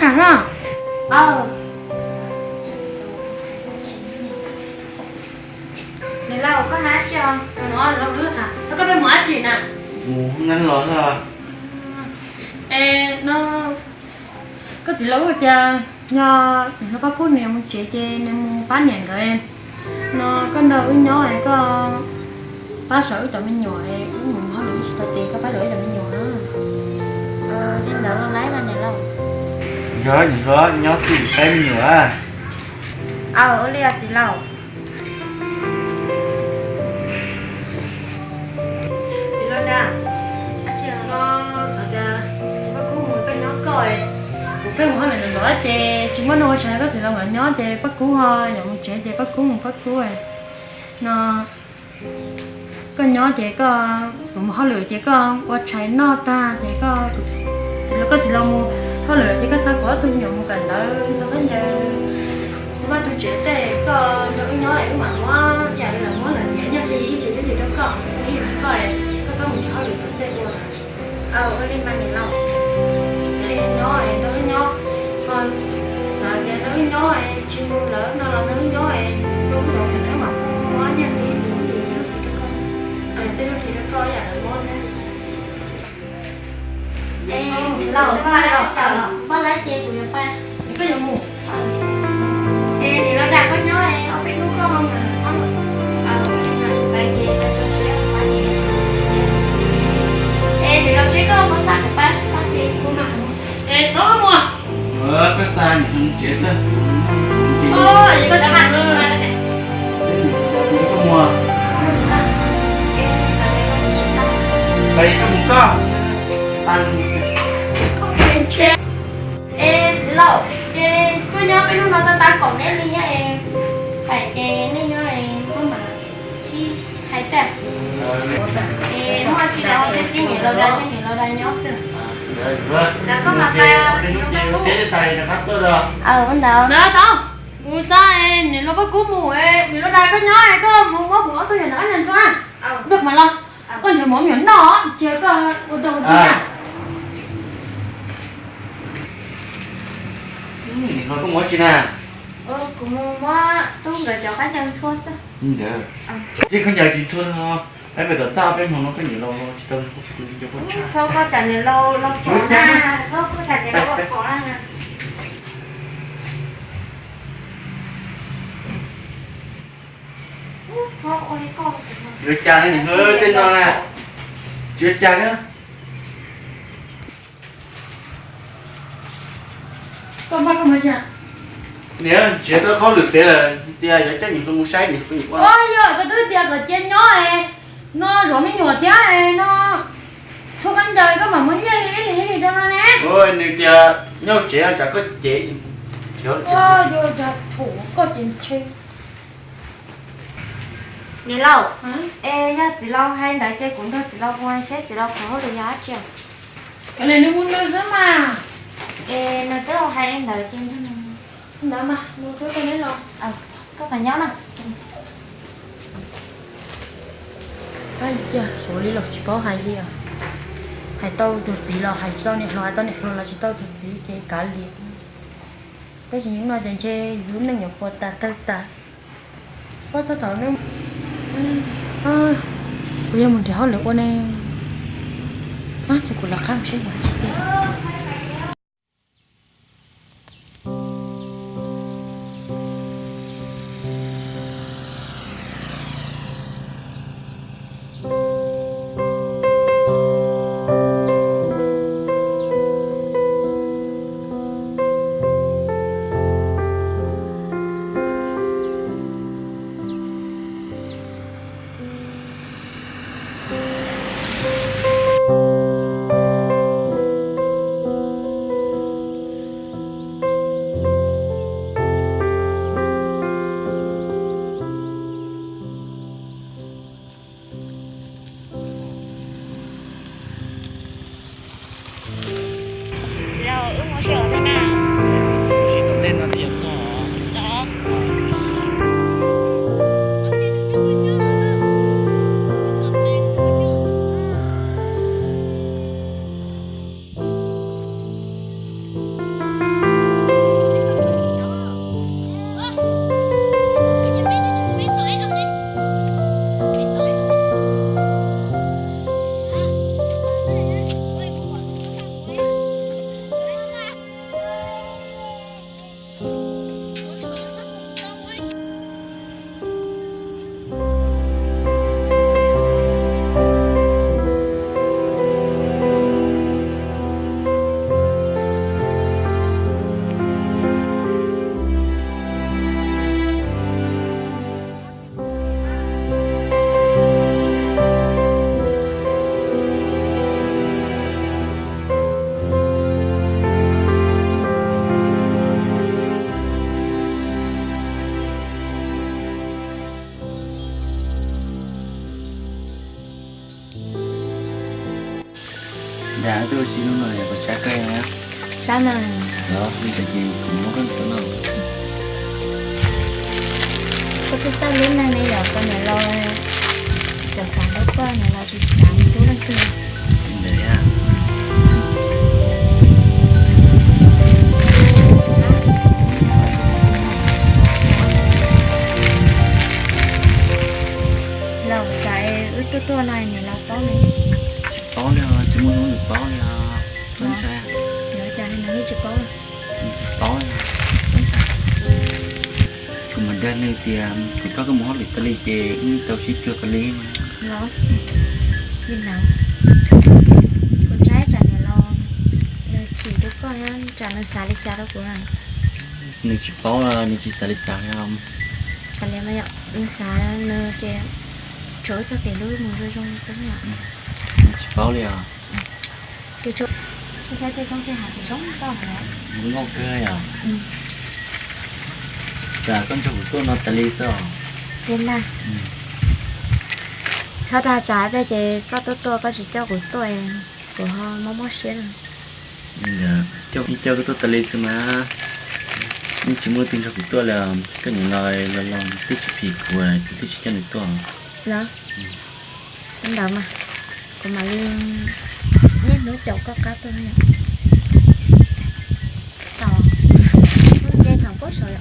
tham no. Niam laus, koj hais dab tsi os? No, no, koj peb mus dab tsi na? Mus hoob neeb los. Es no, koj txiv laus tias yog niam hluas Paj Kub nws yuav mus tsev ces nws mus pab niam nkawd. No koj nrog wb nyob es koj pab saum wb cov me nyuam, wb mus hauj lwm wb tsis tau ces koj pab saum wb cov me nyuam na. Li ntawd los laiv mas niam laus. Yog niam hluas nyob twj ywm saib me nyuam. Aw, ua li os txiv laus. Niam laus dag, no xav tias Paj Kub mus koj nyob koj, kuv pheej mus hauj lwm ntawm ntawd ces tsis muaj neeg ua tshais, koj txiv laus nkawd nyob ces Paj Kub ho yuav mus tsev ces Paj Kub mus Paj Kub. No koj nyob ces koj, kuv mus hauj lwm ces koj ua tshais noj tag ces koj, koj txiv laus mus hauj lwm ces koj xa kuv ob tug me nyuam mus kawm ntawv txog khaub ncaws, tus vaj tus tsev tej, koj nrog wb nyob es wb mam muab yam li lawv muab lawv nyiav nyiaj hli ib hlis ib hlis rau koj, ib hlis rau koj, koj txhob mus nrhiav hauj lwm tom tej dua. Aw, ua li mas niam laus. Nyob es nrog wb nyob, ho txawm tias nrog wb nyob es tsis mus lawm no los nrog wb nyob es rau wb los wb mam muab nyiaj hli ib hlis ib hlis rau koj, tej lub hlis rau koj yam lawv muab thiab. Es niam laus, koj laib ces kuv yuav pab. Es koj yuav mus. Es niam laus dag koj nyob es ob peb hnub koj ho mus. Pab ces rau rau siab pab ces. Es niam laus seb koj puas xav kom pab xa ces kuv mam mus. Es rov mus. Koj xa niam hluas mus tsev xwb. Es koj tsis mus. Koj mus. Pab koj mus koj. Xa. Es txiv laus, ces koj nyob peb hnub no tab tab kaum neb li thiab es, hais ces nej nyob es maj mam sib hais tag. Es muaj tsis los ces txib niam laus dag thiab niam laus dag nyob xwb. Aw, ua ntawd. Kuv xa niam laus Paj Kub mus, niam laus dag koj nyob es koj mus muab kuv ob tug nyuam ntawm qab ntawd ntxuav. Nrog kuv mam los, koj nrhiav mov me nyuam noj, cia koj ua dog ua dig na. Niam hluas koj mus dab tsi na? Kuv mus muab tub nkawd cov qab ncaws ntxhua xwb. Ntawd, tib khaub ncaws tsis ntxhua no, peb pem tom txaj peb hmo no koj niam laus los tsis tau tus li cov poj tshab. Txhob koj tsam niam laus los pom na, txhob koj tsam niam laus los pom na. Yuav cas no niam hluas, tej no na, tsis yuav cas na. Koj npaj koj mus tsev. Niam, nrhiav tau hauj lwm pem lawm tias yuav coj niam hluas mus saib niam hluas ua. Yog koj twb tias kom cia nyob es no zov me nyuam thiab es no txhua kab ncaws koj mam muab nyiaj li ib hlis ib hlis rau no ne. Nws tias nyob tsev no tsam koj cem. Koj ces ntshe. Niam laus, es yog txiv laus hais ntawd ces kuv nrog txiv laus mus seb txiv laus qhov hauj lwm yog dab tsi. Koj nws mus nws xwb mas. Es nws twb hais li ntawd ces nrog nws mus. Ntawd mas mus rau koj neb los. Koj pab nyob na. Ab yog, xyov li los tsis paub hais li os. Hais tau tus txiv los hais tsis tau niam hluas, hais tau niam hluas los tsis tau tus txiv ces kav liam. Tab sis hnub no ces ntshe yus lub neej yuav puas tas tawg tas. Pob txog thaum no kuv yuav mus nrhiav hauj lwm ua ne. Ces kuv lawv qab mus seb mus tsis tiag. Dag tuaj ua si hnub no yog kuv sab koj na. Sab mas. Los li cas ces kuv muab koj tus no. Koj twb txawj lub neej ne yom, koj niam laus xav xav hlub koj, niam laus tsis xav hlub leej twg. Ntawd a. Los cas wb tuaj tuaj no niam laus paub ne? Tsis paub li os, tsis muaj hnub nws paub li os. Los cas nws yeej tsis paub? Tsis paub li os. Kuv mam dag nws tias kuv coj koj mus hauj lwm tas li ces wb tau sib cuag tas li mas. Los li ntawd, kuv ntshai tsam niam laus nws chim rau koj, tsam nws xav li cas rau kuv na. Nws tsis paub, nws tsis xav li cas li os. Kav liam mas yom, nws xav nws ces tsuav wb txoj kev hlub mus zoo zoo li ko. Nws tsis paub li os. Ces tsuav saib tej roob tej hav kuv zoo nkauj heev. Zoo nkauj kawg yom. Tsam koj nrog kuv tuaj no tas li xwb os. Ces mas txhob dag tsam ib pliag ces koj tuaj tuaj koj tsis coj kuv tuaj, kuv ho mob mob siab na. Li ntawd coj ib co koj tuaj tas li xwb mas, yeej tsis muaj leej twg nrog kuv tuaj li os. Koj niam laus los los twb tsis phim kuv, kuv twb tsis coj nws tuaj. Los li ntawd mas kuv mam li niaj hnub caum koj qab tuaj. Tos, ces thaum koj sawv.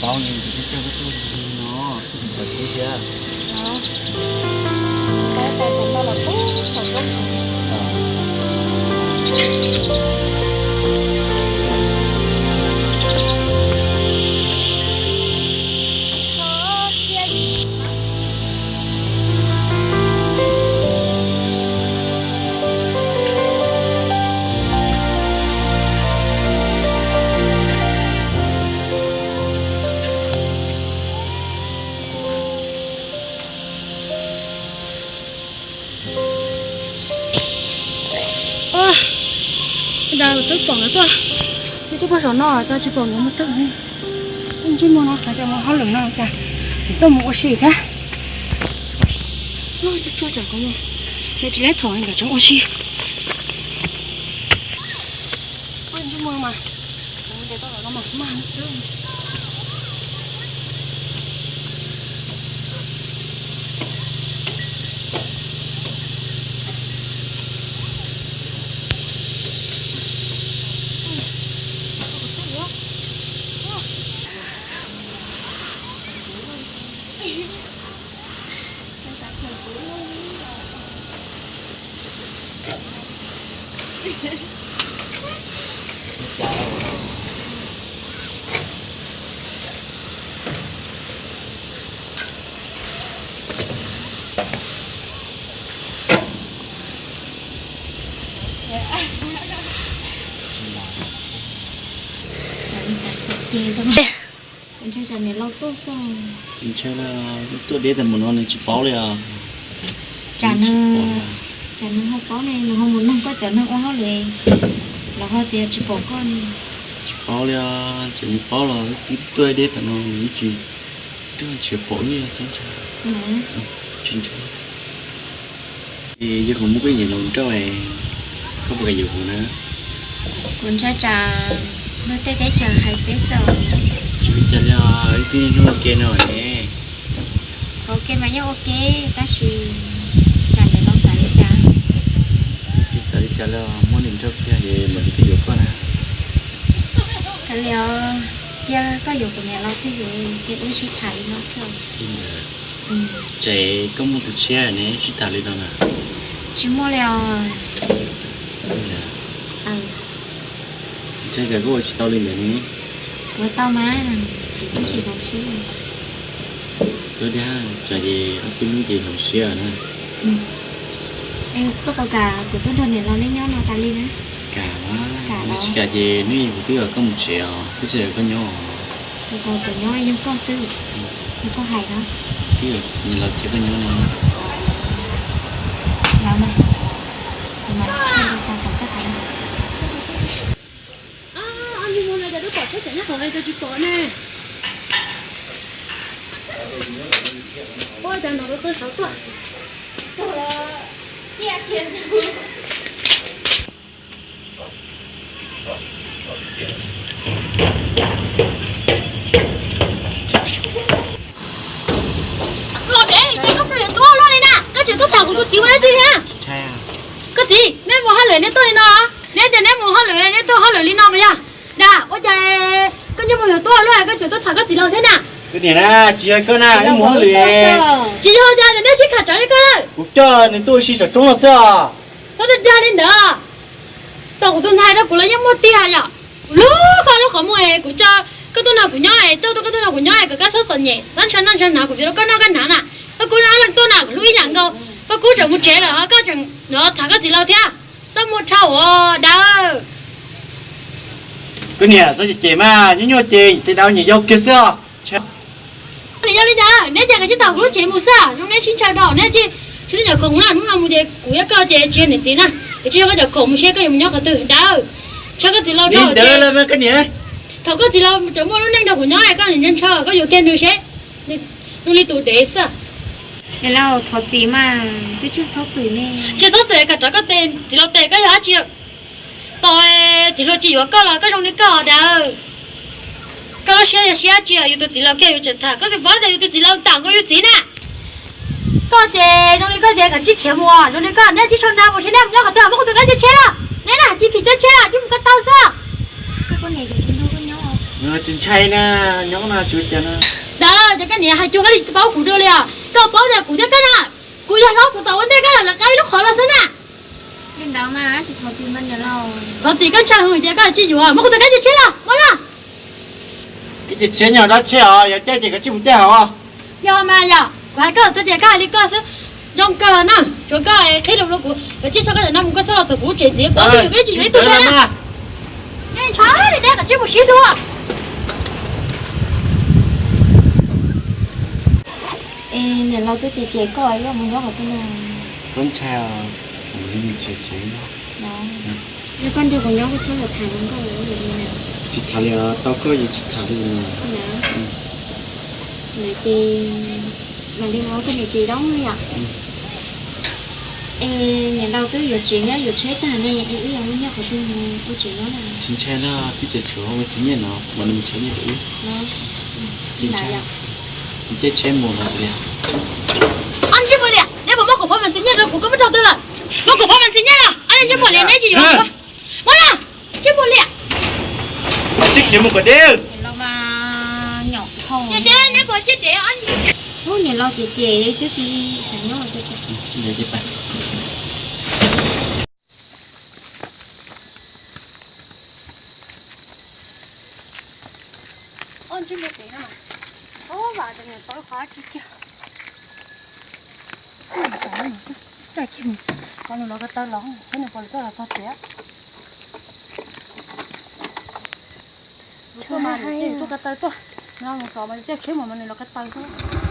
Paub ne, kuv twb coj koj tuaj no, koj tsis txhob kub thiab. Dag twb pom nkawd tuaj, twb pom saum no, tsis pom nkawd mus twg li. Ntsej muag no hais tias mus hauj lwm no cas tsis tuaj mus ua si thiab. Tsuag tsuag tsam kuv mus, nws tsis leb thom nkawd tseem ua si. Ntsej muag mas, mas xwb. Ces niam laus tuaj xwb. Tsis ntshai na, tuaj deb tas mus no nws tsis paub li os. Tsam nws ho paub ne, nws ho mus nug koj cov neeg ua hauj lwm, lawv ho tias tsis pom koj ne. Tsis paub li os, tseem nws paub los twb tuaj deb tas no nws tsis, twb tsis pom wb xwb. Tsis ntshai. Es yog kuv muab koj niam laus nrauj, koj puas kam yuav kuv na? Kuv ntshai tsam luag tej teb chaws hais peb xwb. Tsis ua cas li os, wb twb niaj hnub ua ke no ne. Ua ke mas yeej ua ke, tab sis tsam niam laus xav li cas. Tsis xav li cas li os, muab nws nrauj kiag es mam li tuaj yuav koj na. Kav liam, cia koj yuav kuv niam laus thiaj, ces wb sib tham li no xwb. Ces koj muaj tus tshiab ne, sib tham li no na. Tsis muaj li os. Ntshai tsam koj ua tsis tau li ntawd ne. Ua tau mas, tab sis hloov siab. Xub diab, tsam ces ob peb hnub ces hloov siab na. Koj puas kam kuv tuaj nrog niam laus neb nyob no tas li na? Kam, tsis kam ces hnub ib kuv twb kom koj mus tsev os, twb tsis kom koj nyob. Kuv nyob yog koj xwb, yog koj hais na. Twb kom niam laus cia koj nyob no. Lawv mas, kuv mam li tau kom koj hais na. Ab, ab, mus no cas twb pom tsheb cov nyob qhov no cas tsis pom ne. Ua cas no rau tau saud tuaj. Los tsev, ces koj faj tuaj luaj li na, koj tseem tuaj tham kuv tus txiv ua dab tsi thiab? Koj txiv, neb mus hauj lwm neb tuaj li no, neb tias neb mus hauj lwm neb tuaj hauj lwm li no mas yog dag ua cas koj nyob mus yuav tuaj luaj koj tseem tuaj tham koj txiv laus thiab na? Koj niam na, tsis yog koj na, neb mus hauj lwm. Tsis yog cas neb sib kham tsawv li koj. Kuv coj nws tuaj ua si saum roob no xwb os. Txhob dag dag li ntawd. Tau kuv tus ntxhais rau kuv los yeej muaj tiag yom. Kuv hlub koj lub qhov muag es kuv tso koj tuaj nrog kuv nyob es, tau koj tuaj nrog kuv nyob es kom koj txhob txom nyem, txhob ntshaw noj ntshaw hnav, kuv yuav rau koj noj koj hnav na. Koj kub noj koj tuaj na, kuv hlub ib yam nkaus. Koj kub tseem mus tsev lawm ho koj tseem tham koj txiv laus thiab. Txaj muag dhau os dawb. Koj niam, txhob cem cem mas, nyuaj nyuaj ces ces dawb nyiam yau kiag xwb os. Nws yog li cas neb ces koj tsis tau kuv lub tsev mus xwb, zoo neb sib ntshaw dhau neb tsis, tsis li cov khoom na, hnub no mus ces kuv thiab koj ces tsis yog niam txiv na, es tsis yog koj cov khoom mus seb koj yuav mus nyob qhov twg dawb. Ntshaw koj txiv laus dhau. Thaum koj txiv laus tseem muaj lub neej nrog kuv nyob koj ntshaw ntshaw koj yuav kiag nws seb, zoo li tus dev xwb. Niam laus thov txim mas, twb tsis txhob txwm ne. Tsis txhob txwm kom rov koj tes txiv laus tes koj yog dab tsi? Tau txiv hluas tsis yuav koj los koj zoo li koj dawb. Koj lub siab yog siab dab tsi yus tus txiv laus kiag yus tseem tham, koj twb paub tias yus tus txiv laus tam nkaus yus txiv na. Koj ces zoo li koj ces kom tsis khiav mus, zoo li koj neb tsis sau na mus seb neb mus nyob qhov twg, muab kuv tus kab cia tsheb los, neb na tsis phim cab tsheb los tsis mus ko taw xwb. Tsis ntshai na, nyob no tsis ua cas na. Dawb, ces koj niam hais cuag koj li tsis paub kuv dua li os, koj paub tias kuv thiab koj na, kuv yog hlob kuv tau ua ntej koj lawm lawv qab ib lub qhov los xwb na. Li ntawd mas tsis thov txim mas niam laus. Thov txim koj ntshaw hwv ces koj tsis yuav, muab kuv tus kab cia tsheb los, muab los. Kab cia tsheb nyob dab tsheb os, yog caij ces koj tsis mus caij hauv. Yog mas yog, kuv hais koj txog tias koj hais li koj xwb. Zoo kawg na, tsuav koj qhib lus rau kuv, koj tsis sau koj cov no mus koj txhob los txog kuv lub tsev ntxiv, kuv twb yuav koj ib tsis yuav ib tug thiab na. Neb ntshai li neb kom tsis mus sib dua. Es niam laus twb cem cem koj, koj mus nyob qhov twg na? Txhob ntshai os, kuv mus tsev tsev. Yog koj nrog kuv nyob koj txhob tham tham nkauj li na. Tsis tham li os, tau koj yeej tsis tham li na. Ces mam li mus ua koj niam tsev zoo li yom. Es niam laus twb yuav tsev thiab yuav tsheb tag ne, es wb yuav mus nyob qhov twg ua tsev nyob na? Tsis ntshai na, twb tseem tshuav ua txiv nyiaj no, mam li mus tshawb nyiaj rau wb. Tsis ntshai, caij tsheb mus no li. Ntsej muag liam, neb puas muab kuv phau mas txiv nyiaj rau kuv, koj muab rau twg lawm? Muab kuv phau mas txiv nyiaj los, ntsej muag liam neb tsis yuav. Muab los, ntsej muag liam. Tsis khiav mus kom deb. Yog seb neb puas ciaj dev. Ub, niam laus cem cem, twb tsis xav nyob. Ces pab. Ob ntsib npua tim no mas, ob vam ces nws tau qhov tsis kiag. Coj kiag mus, qhov nws los ko taw los, saib nws puas tuaj los txog tiag. Tuaj mas nws tuaj ko taw tuaj, no mus tom mas caij tsheb mus mas nws los ko taw xwb.